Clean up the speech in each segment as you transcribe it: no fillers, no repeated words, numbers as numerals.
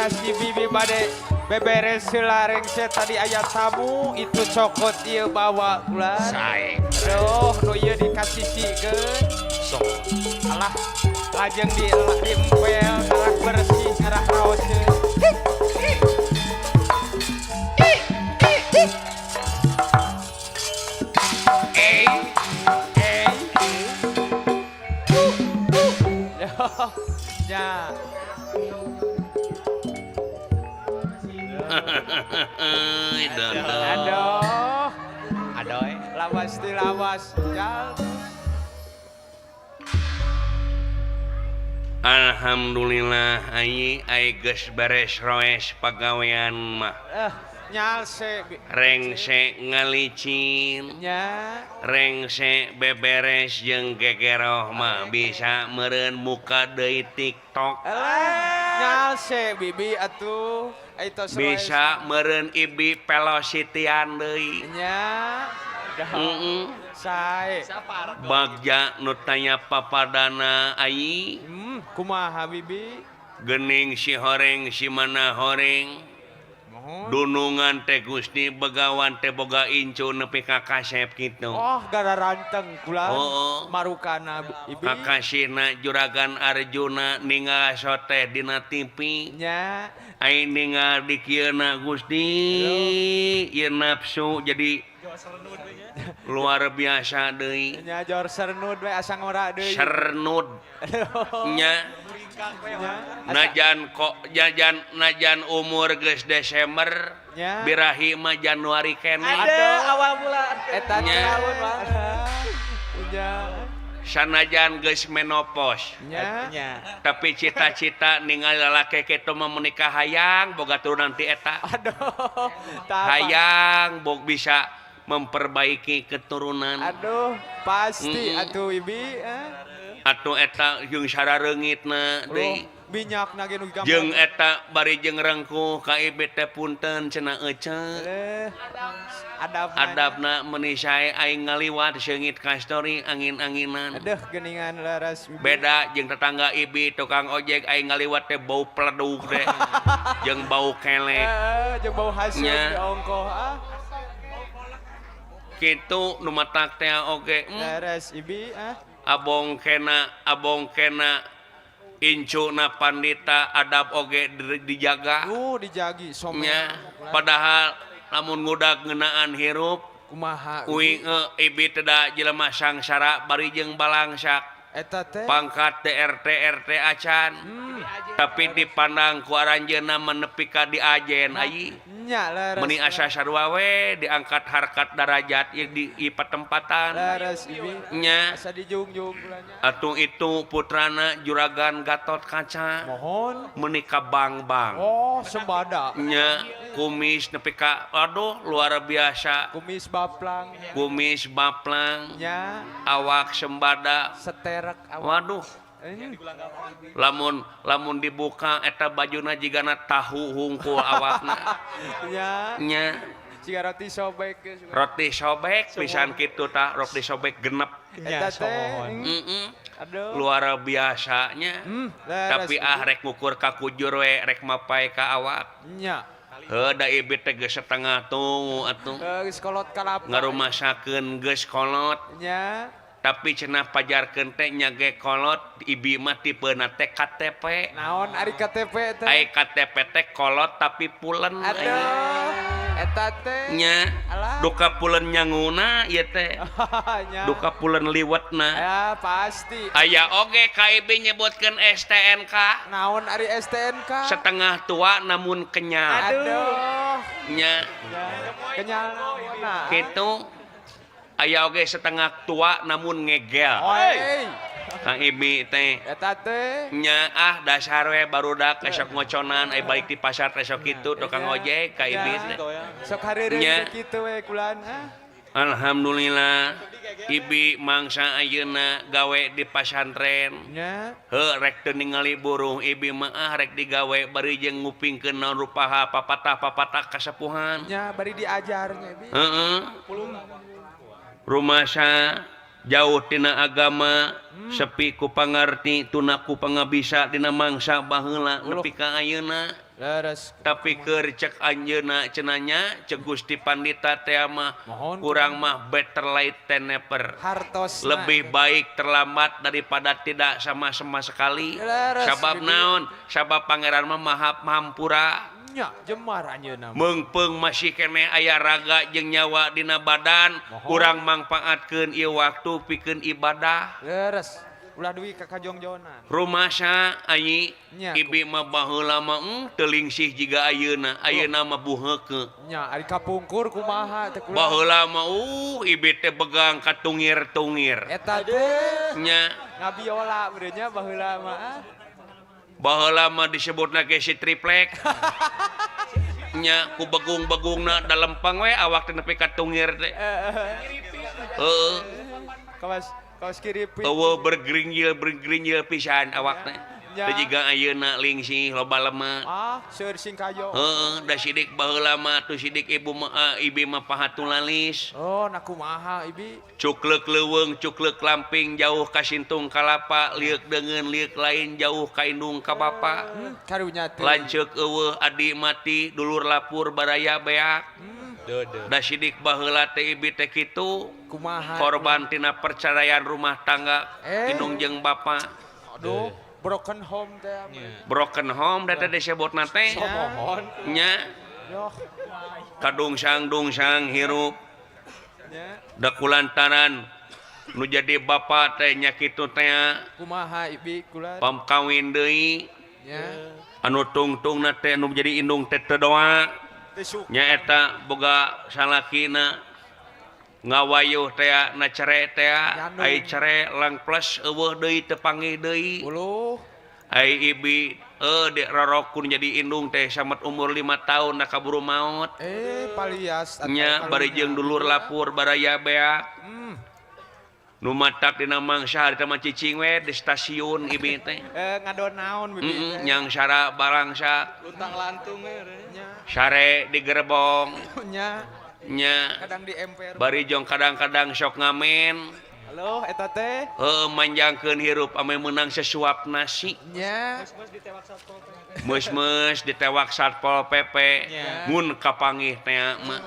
Leres Bibi bade beberes heula rengse, tadi aya tamu itu cokot ieu bawa kula. Sae. Aduh, nu ieu dikasisikeun. Sok. Alah, lajeng di diempel ngarah bersih, ngarah raoseun. Eh, eh. Ya. Aduh. Aduh. Lawas di lawas. Jal. Alhamdulillah ai ai geus beres roes pagawean mah. Nyalse rengse ngalicin nya, rengse beberes jeung gegeroh mah bisa meureun muka deui TikTok. Nyalse bibi atuh eta bisa meureun ibi velocityan deui nya. Heeh. Sae. Bagja nu tanya papadana ai. Kumaha bibi? Gening si horeng si mana horeng. Dunungan teh Gusti Begawan teh boga incu nepi ka kasep kitu. Oh, gara ranteng kula. Oh, marukana ibi. Kakasihna Juragan Arjuna ningal soteh dina TV. Nya. Ai ningal di kieuna Gusti, ieu nafsu jadi luar biasa deui. Nya jor sernud we asa ngora deui. Sernud. Nya. Najan kok jajan najan umur geus Desember nya. Birahi mah Januari keneh. Aduh, awal bulan eta tahun nya. Sanajan geus menopause nya. Tapi cita-cita ningali lalaki kitu mah menikah hayang boga turunan ti eta. Aduh, hayang bog bisa memperbaiki keturunan. Aduh, pasti atuh ibi. Atuh eta jeung sarareungitna deui. Minyakna ge nu gampang. Jeung eta bari jeung rengkuh ka ibi teh punten cenah ece. Adabna. Adabna meuni sae aing ngaliwat seungit kastori angin-anginan. Aduh, geuningan leres ibi. Beda jeung tetangga ibi tukang ojek aing ngaliwat teh bau pledug teh. Jeung bau kelek. Jeung bau hasil di ongkoh ah. Kitu nu matak teh oge. Leres ibi ah. Abong kena incuna pandita adab oge dijaga. Dijagi somnya. Padahal lamun ngudag ngeunaan hirup kumaha uing ibi teh da jelema sangsara bari jeung balangsak. Eta teh pangkat TRT RT acan. Tapi dipandang ku aranjeunna menepi ka diajen ai. Nya leres. Meni asa sarua we diangkat harkat darajat ieu di patempatan. Leres ibi. Nya. Asa dijungjung kulanya. Atuh itu putrana Juragan Gatot Kaca. Mohon meuni ka bang-bang. Oh, sembada. Nya kumis nepi ka aduh luar biasa. Kumis baplang. Kumis baplang. Nya. Awak sembada. Seterek awak. Waduh. Lamun lamun dibuka eta bajuna jigana tahu hungkul awakna. Nya. Nya. Siga roti sobek. Roti sobek pisan kitu tah, roti sobek genep. Eta teh. Aduh. Luar biasanya. Tapi ah rek ngukur ka kujur we rek mapai ka awak. Nya. Heuh da ibi teh geus setengah tungu atuh. Geus kolot kalapa. Ngarumasakeun geus kolot. Nya. Tapi cenah pajarkeun teh nya ge kolot ibi mah tipeuna teh KTP. Naon ari KTP teh? Ai KTP teh kolot tapi pulen. Aduh, eta teh. Nya. Duka pulen nyanguna ieu teh. Duka pulen liwetna. Ya pasti. Aya oge ka ibi nyebutkeun STNK. Naon ari STNK? Setengah tua namun kenyal. Aduh. Nya. Kenyal naonna? Kitu. Aya oge setengah tua namun ngegel. Kang ibi teh. Eta teh. Nya ah dasar we barudak esok ngoconan ai balik di pasar teh sok kitu tukang ojek ka ibi teh. Sok hareureun kitu we kulan ah. Alhamdulillah ibi mangsa ayeuna gawe di pasantren. Nya. Heuh rek teu ningali buruh ibi mah ah rek digawe bari jeung ngupingkeun naon rupaha papatah-papatah kasepuhan. Nya bari diajarnya ibi. Heeh. Rumasa jauh tina agama Sepi ku pangarti tuna ku pangabisa dina mangsa baheula nepi ka ayeuna. Leres. Tapi keur cek anjeunna cenah nya cek Gusti Pandita teh mah urang mah better late than never. Hartos lebih baik terlambat daripada tidak sama-sama sekali. Sabab naon? Sabab pangeran mah maha mahampura. Nya jemar anjeunna. Meungpeung masih keneh aya raga jeung nyawa dina badan, urang mangpaatkeun ieu waktu pikeun ibadah. Leres. Ulah duwi ka kajongjonan. Rumasa anyi ibi mah baheula mah teu lingsih jiga ayeuna, ayeuna mah buheukeun. Nya ari kapungkur kumaha teh kula. Baheula mah ibi teh begang ka tungir-tungir. Eta teh nya ngabiola beureun nya baheula mah. Baheula mah disebutna ge si triplek. Nya ku begung-begungna dalempang we awak teh nepi ka tungir teh. Heeh. Kawas kaos kiri eueuh bergerinjil pisan awak teh. Teu jiga ayeuna lingsih loba lemak. Ah, seueur singkayo. Heeh, da sidik baheula mah atuh sidik ibu mah ibi mah pahatulalis. Oh, na kumaha ibi? Cukleuk leuweung, cukleuk lamping jauh ka sintung kalapa, lieuk deungeun lieuk lain jauh ka indung ka bapa. Karunya teh. Lanceuk eueuh adi mati, dulur lapur baraya beak. Da sidik baheula teh ibi teh kitu. Kumaha? Korban tina perceraian rumah tangga indung jeung bapa. Aduh, broken home teh. Broken home da teh disebutna teh. Nya. Kadungsang-dungsang hirup. Da kulantaran nu jadi bapa teh nya kitu teh. Kumaha ibi kula? Pamkawin deui. Nya. Anu tungtungna teh nu jadi indung teh teu doa. Nyaeta boga salakina ngawayuh teh na cere teh ai cere lang plus eueuh deui teu panggih deui. Ai ibi de rorokun jadi indung teh samet umur 5 tahun na kaburu maot. Palias nya bari jeung dulur lapur baraya beak. Nu matak dina mangsa harita mah cicing we di stasiun ibi teh. Ngadon naon bibi teh. Nyang sara barangsa luntang lantung we nya. Sare di gerbong. Nya. Nya. Kadang di emper. Bari jong kadang-kadang sok ngamen. Halo eta teh. Heuh manjangkeun hirup ame meunang sesuap nasi. Nya. Meus-meus ditewak Satpol PP. Mun kapanggih teh mah.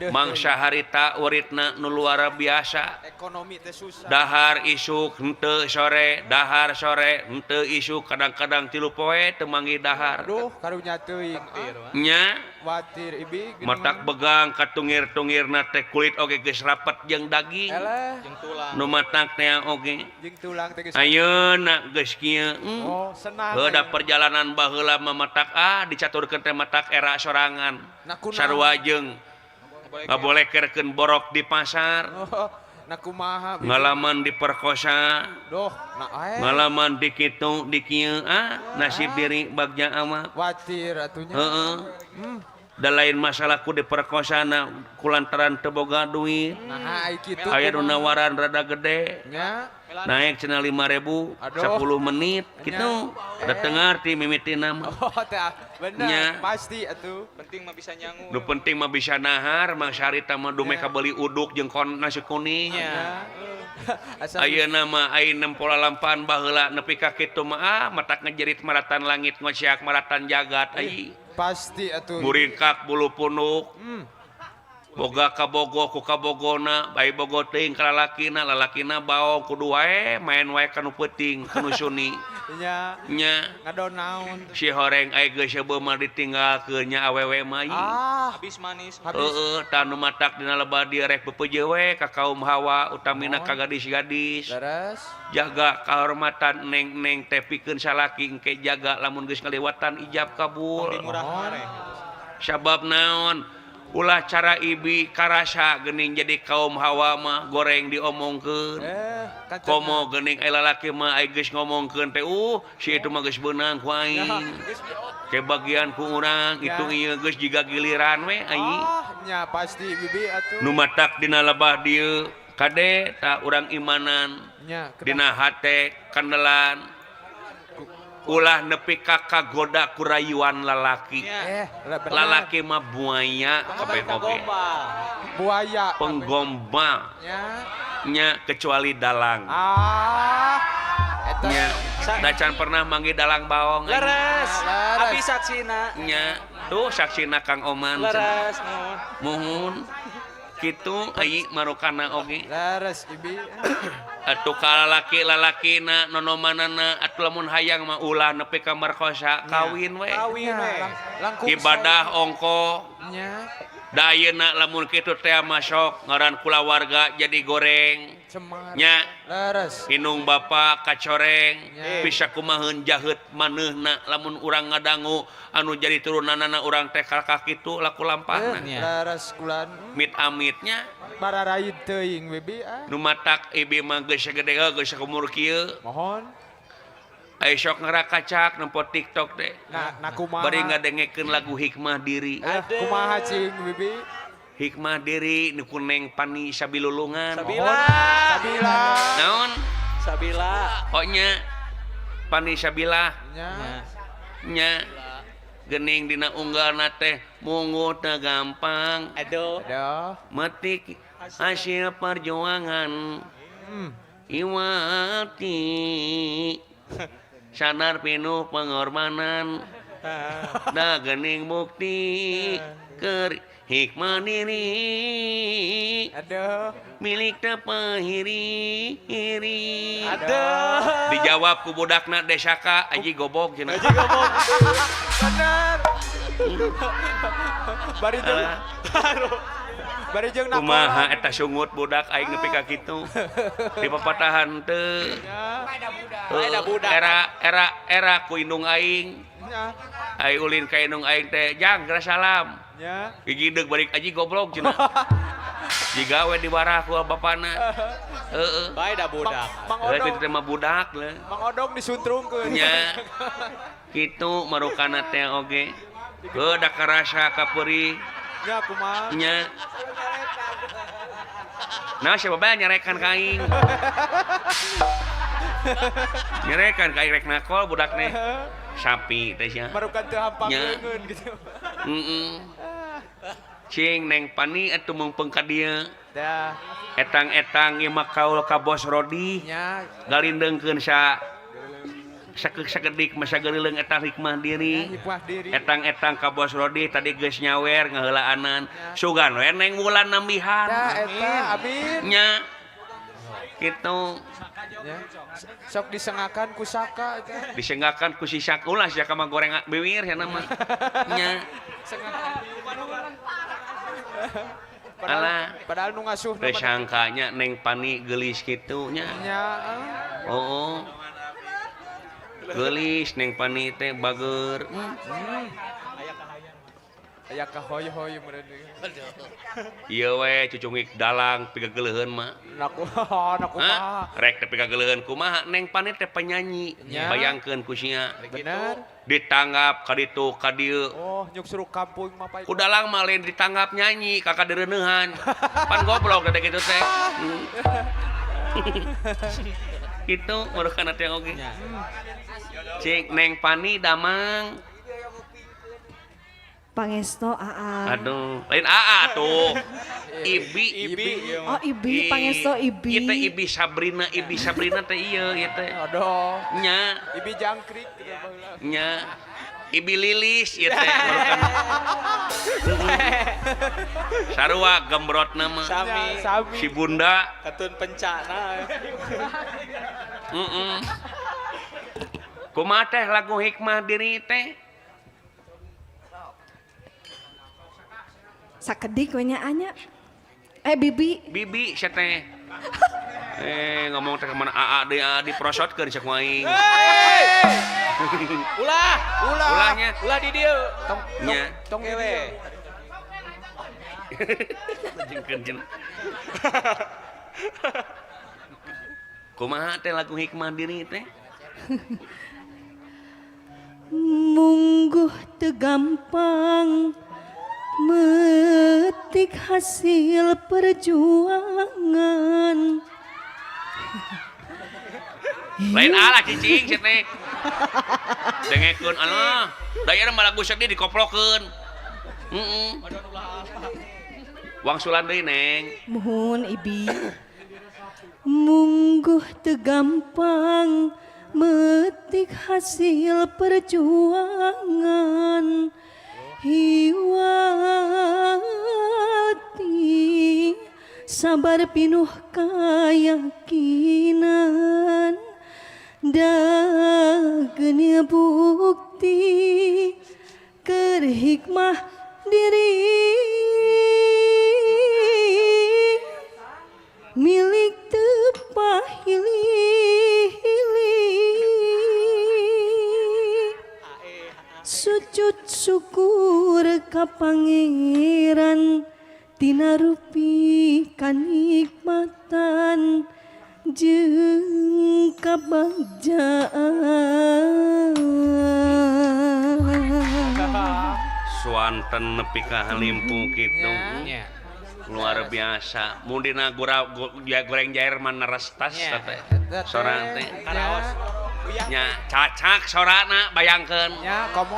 Mangsa harita uritna nu luar biasa. Ekonomi teh susah. Dahar isuk henteu sore, dahar sore henteu isuk, kadang-kadang 3 poe teu manggih dahar. Aduh, karunya teuing. Nya. Watir ibi. Matak begang katungir-tungirna teh kulit oge geus rapet jeung daging. Eleh. Jeung tulang. Nu matak teh oge. Jeung tulang teh geus. Ayeuna geus kieu. Oh, senang. Heuh da perjalanan baheula mah matak dicaturkeun teh matak era sorangan. Sarua jeung ngabolekerkeun borok di pasar. Oh, na kumaha ngalaman diperkosa. Duh, na ngalaman di kitu di kieu nasib diri bagja awak. Watir atunya. Heeh. Da lain masalah ku diperkosa na kulantaran teu boga duit. Nah, ai kitu. Aya nu nawaran rada gede. Nya. Naik cenah 5.000 10 menit kitu. Da teu ngarti mimitina mah. Oh, teh bener pasti atuh. Penting mah bisa nyangu. Nu penting mah bisa nahar, Mang Sarita mah dume kabeli uduk jeung kon nasi kuning. Ayeuna mah ai nempo lalampahan baheula nepi ka kitu mah matak ngejerit maratan langit ngosiak maratan jagat ai. Pasti atuh. Muringkak bulu punuk. Boga kabogo ku kabogona, bae bogo teuing ka lalakina, lalakina baong kudu wae main wae ka nu peuting, ka nu suni. Nya. Nya. Ngadon naon. Si horeng ai geus seubeuh mah ditinggalkeun nya awewe mah. Habis manis. Heeh, tah nu matak dina lebah dieu rek bepeujeuh we ka kaum hawa utamina ka gadis-gadis. Leres. Jaga kahormatan neng-neng teh pikeun salaki engke jaga lamun geus ngaliwatan ijab kabul. Sabab naon? Ulah cara ibi karasa gening jadi kaum hawa mah goreng diomongkeun. Komo gening ai lalaki mah ai geus ngomongkeun teh si itu mah geus beunang ku aing. Ke bagian ku urang itu ieu geus jiga giliran we aing. Nya pasti bibi atuh. Nu matak dina lebah dieu kade ta urang imanan. Dina hate kandelan. Ulah nepi ka kagoda ku rayuan lalaki. Lalaki mah buaya kabeh oge. Buaya penggombal. Nya kecuali dalang. Ah. Eta Nya da can pernah manggih dalang baong. Leres. Leres. Abi saksina. Nya tuh saksina Kang Oman. Leres nuhun. Muhun. Kitu ai marukana oge. Leres ibi. Atuh ka lalaki-lalakina nonomanana atuh lamun hayang mah ulah nepi ka merkosa kawin we. Kawin we. Langkung Ibadah ongko. Nya. Da ayeuna lamun kitu teh masuk ngaran kulawarga jadi goreng. Cemar. Nya Leres. inung bapa kacoreng Nya. bisa kumaheun jaheut manehna lamun urang ngadangu anu jadi turunanana urang teh kalakah kitu laku lampahna. Leres kulan. Mit amitnya Bararaid teuing bibi ah. nu matak ibi mah geus sagede geus sakumur kieu. Mohon. Ayo sok ngerakacak nempo TikTok teh. Nah, nah kumaha. Bari ngadengekeun lagu Hikmah Diri. Kumaha cing bibi? Hikmah Diri nu ku Neng Pani Sabilulungan. Sabila. Sabila. Naon? Sabila. Oh nya Pani Sabila Nya. nya gening dina unggalna teh mungut teu gampang Aduh. Aduh. metik hasil perjuangan. Iwati sadar pinuh pengorbanan da gening bukti keur hikmah diri. Aduh. Milik tepahiri hiri. Aduh. Dijawab ku budakna desaka aji gobok cenah. Aji gobok. Bener. Bari jeung bari jeung kumaha eta sungut budak aing nepi ka kitu di papatahan teu. Ada budak. Era era era ku indung aing. Nya. Ai ulin ka indung aing teh jang geura salam. Nya. Gigideug balik aji goblok cenah. Jiga we dibarah ku bapana. Heeh. Bae da budak. Mang Heuh Odong. kitu teh mah budak leuh. Mang Odong disuntrungkeun. Nya. Kitu marukana teh oge. Heuh da karasa kapeurih. Nya kumaha? Nya. Nah, siapa bae nyarekan ka aing. Nyarekan ka aing rek nakol budak nih. Sapi teh sia. Marukan teu hampang Nya. leungeun gitu. Heeh. Cing Neng Pani atuh mungpeung ka dieu. Dah. Etang-etang ieu mah kaul ka Bos Rodi. Nya. Galindeungkeun sa sakedik masa geuleung eta hikmah diri. Hikmah diri. Etang-etang ka Bos Rodi tadi geus nyawer ngaheulaanan. Sugan we Neng Wulan nambihan. Dah eta amin. Nya. Kitu Nya. Sok disengakan ku Saka eta. disenggakan ku si Saka ulah si Saka mah goreng biwir cenah mah. Nya. Padahal, Alah. padahal nu ngasuh Teu sangkanya Neng Pani geulis kitu nya. Nya. Oh. Geulis Neng Pani teh bager. Aya kahoy-hoy meureun. Ieu we cucungik dalang pigageleuheun mah. Nah kumaha, nah kumaha. Hah? Rek teh pigageleuheun kumaha Neng Pani teh penyanyi. Nya. Bayangkeun ku sia. Bener. Ditanggap ka ditu ka dieu. Oh, nyuk suruh kampung mah pae. Ku dalang mah lain ditanggap nyanyi kakak direuneuhan. Pan goblok teh kitu teh. Kitu marukana teh oge. Cik Neng Pani damang. Pangesto AA. Aduh, lain AA tuh. Ibi. Ibi. Ieu Oh mah. Ibi, Pangesto Ibi. Ieu teh Ibi Sabrina, Ibi Sabrina teh ieu ieu teh. Aduh. Nya, Ibi jangkrik gitu baheula. nya. Ibi Lilis ieu teh marukana. Sarua gembrotna mah. Sami. Sami. Si Bunda. Katun pencana. Heeh. Kumaha teh lagu hikmah diri teh? Sakedik we nya anya. Bibi. Bibi sia teh. Ngomong teh kemana AA deui AA diprosotkeun cek aing. Ulah. Ulah. Ulahnya. Ulah di dieu. Tong Nya. tong Ewe. Jengkeun cenah. Kumaha teh lagu hikmah diri teh? Mungguh teu gampang metik hasil perjuangan. Lain ala cicing sia teh. Dengekeun alah. Da ieu mah lagu sedih dikoplokeun. Heeh. Wangsulan deui Neng. Muhun Ibi. Mungguh teu gampang metik hasil perjuangan. Hiwati sabar pinuh keyakinan, dageun bukti keur hikmah diri milik teu pahili-hili. Sujud syukur ka Pangeran tina rupi kanikmatan jeung kabagjaan. Suanten nepi ka halimpu kitu. Nya. Luar biasa. Mun dina goreng jair mah nerestas Nya. teh. Eta teh. Sorana teh. Karaos. Nya cacak sorana bayangkeun. Nya komo.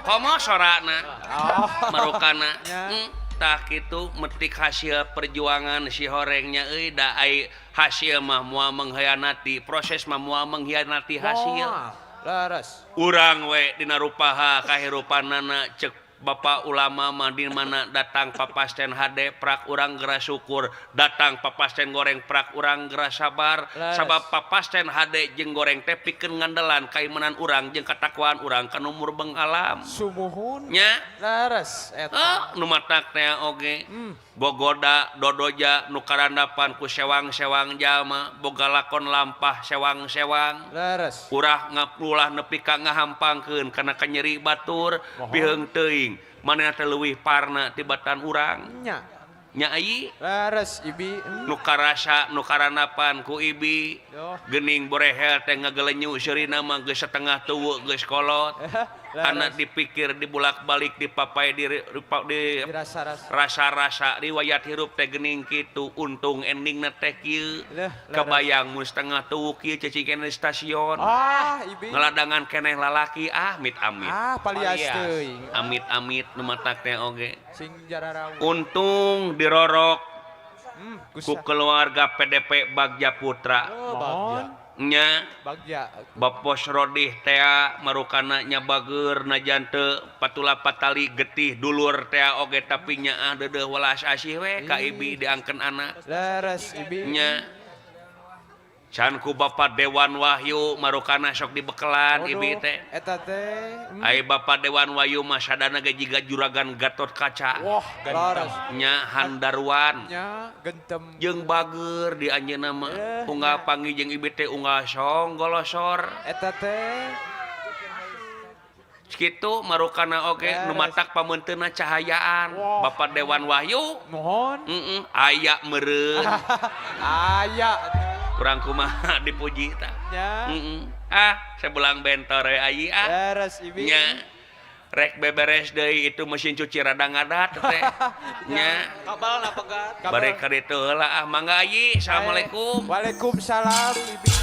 Komo sorana Oh. marukana. Nya. Tah kitu metik hasil perjuangan si horengnya euy, da ai hasil mah moal mengkhianati, proses mah moal mengkhianati hasil. Moal. Leres. Urang we dina rupaha kahirupanana, cek Bapak ulama mah di mana datang papasten hade prak urang geura syukur, datang papasten goreng prak urang geura sabar. Leres. Sabab papasten hade jeung goreng teh pikeun ngandelan kaimanan urang jeung katakwaan urang ka nu murbeng alam. Sumuhun. Nya. Leres eta. Ah, nu matak teh oge gogoda dodoja nu karandapan ku sewang-sewang jalma boga lakon lampah sewang-sewang. Leres. Urah ngapulah nepi ka ngahampangkeun kana kanyeri batur. Mohon. Piheung teuing manehna teh leuwih parna tibatan urang. Nya. Nya ayi. Leres ibi. Nu karasa nu karandapan ku ibi. Duh. Geuning borehel teh ngagelenyu seurina mah geus setengah tuwu, geus kolot. Leres. Karena dipikir dibulak-balik dipapai di Dirasa-rasa. Rasa-rasa riwayat hirup teh geuning kitu, untung endingna teh kieu. Leh, leres. Kebayang mun setengah tuwu kieu cicing keneh di stasiun. Ah, ibi. Ngeladangan keneh lalaki, ah, amit amit. Ah, palias Palias. teuing. Amit amit nu matak teh oge. Sing jararawu. Untung dirorok ku Kusa. keluarga PDP Bagja Putra. Oh, bagja. Mohon. Nya. Bagja. Bapos Rodih tea marukana nya bager najan teu patula patali getih dulur tea oge, tapi nyaah deudeuh welas asih we ka ibi diangkeun anak. Leres ibi. Nya can ku Bapak Dewan Wahyu marukana sok dibekelan ibi Waduh, teh. eta teh. Ai Bapak Dewan Wahyu mah sadana ge jiga juragan Gatot Kaca. Wah, leres. Nya handarwan. Nya gentem. Jeung bager di anjeunna mah. Eh, Unggal panggih jeung ibi teh unggal song golosor. Eta teh. Kitu marukana oge nu Leres. matak pameunteunna cahayaan. Wah. Bapak Dewan Wahyu. Mohon. Aya meureun. Aya. Kurang kumaha dipuji tah. Nya. Ah, sebelang bentor we ayi ah. Leres ibi. Nya. Rek beberes deui itu mesin cuci rada ngadat teh. Nya. Kabel na pegat. Kabel. Bare ka ditu heula ah, mangga ayi. Assalamualaikum. Waalaikumsalam ibi.